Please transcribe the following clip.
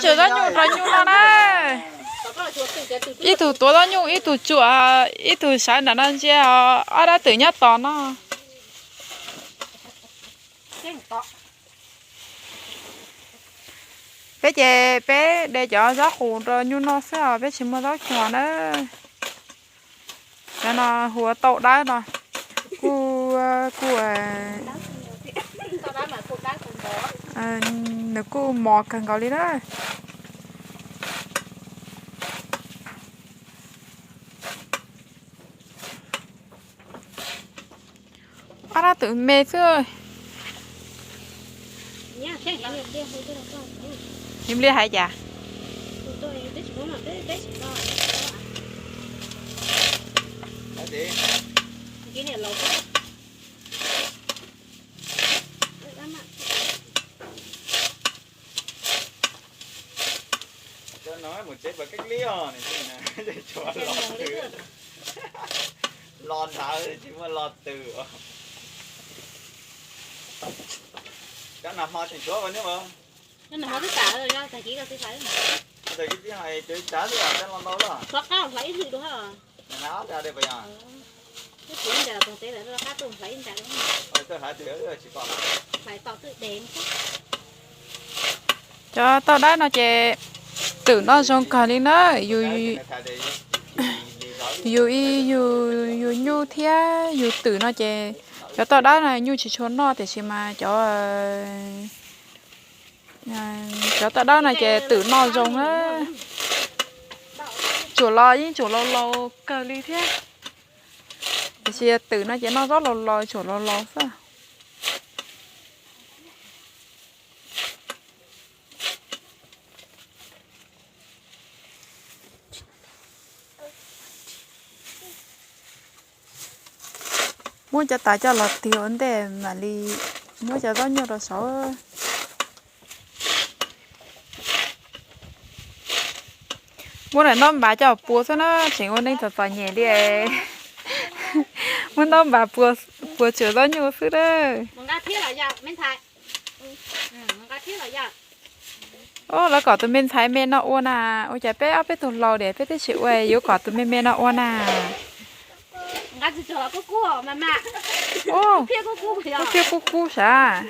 Tsuam zaub nyuj rau nyuj no na. Ib tug tuav zaub nyuj, ib tug tsuam, ib tug sawv nram no ntsia, ob dab twm nyob tos no. Peb ces peb de cov zaub qus rau nyuj noj xwb os, peb tsis muaj zaub cog na. Cov no hu ua tauj dawb no, kuj, kuj, nws kuj mos kawg nkaus li na. Ob dab twm me xwb. Niam Npliaj hais cas? Cov no mus tsev pas kab lib os, los ntawd tsis muaj lo twg. Cov nag hmo tseem tshuav neb os. Tag kis tib hais cov ib tsav xwb os, cov los ntau lawm. Nag hmo ob tag de pas yog. Cov tauj dawb no ces twm noj zoo kawg li na. Yus, yus ib, yus nyuj thiab yus twm no ces cov tauj dawb no nyuj tsis tshua noj tiam sis mas cov, cov tauj dawb no ces twm noj zoo na. Tsuam los yeej tsuam laus laus kawg li thiab. Tiam sis twm no ces noj zaub laus laus, tsuam laus laus xwb. Muab cov tas coj los tig ua ntej mam li muab cov zaub nyuj rau saud. Muab daim ntaub npav coj pua xwb na, tseem ua neej txom txom nyem li. Muab ntaub npav pua tsuam zaub nyuj xwb na. Os, lawv kom tus me ntxhais me no ua na, ua cas peb ob peb tug laus diam peb twb tsis ua, yuav kom tus me me no ua na. Kub phiab kub kub sav.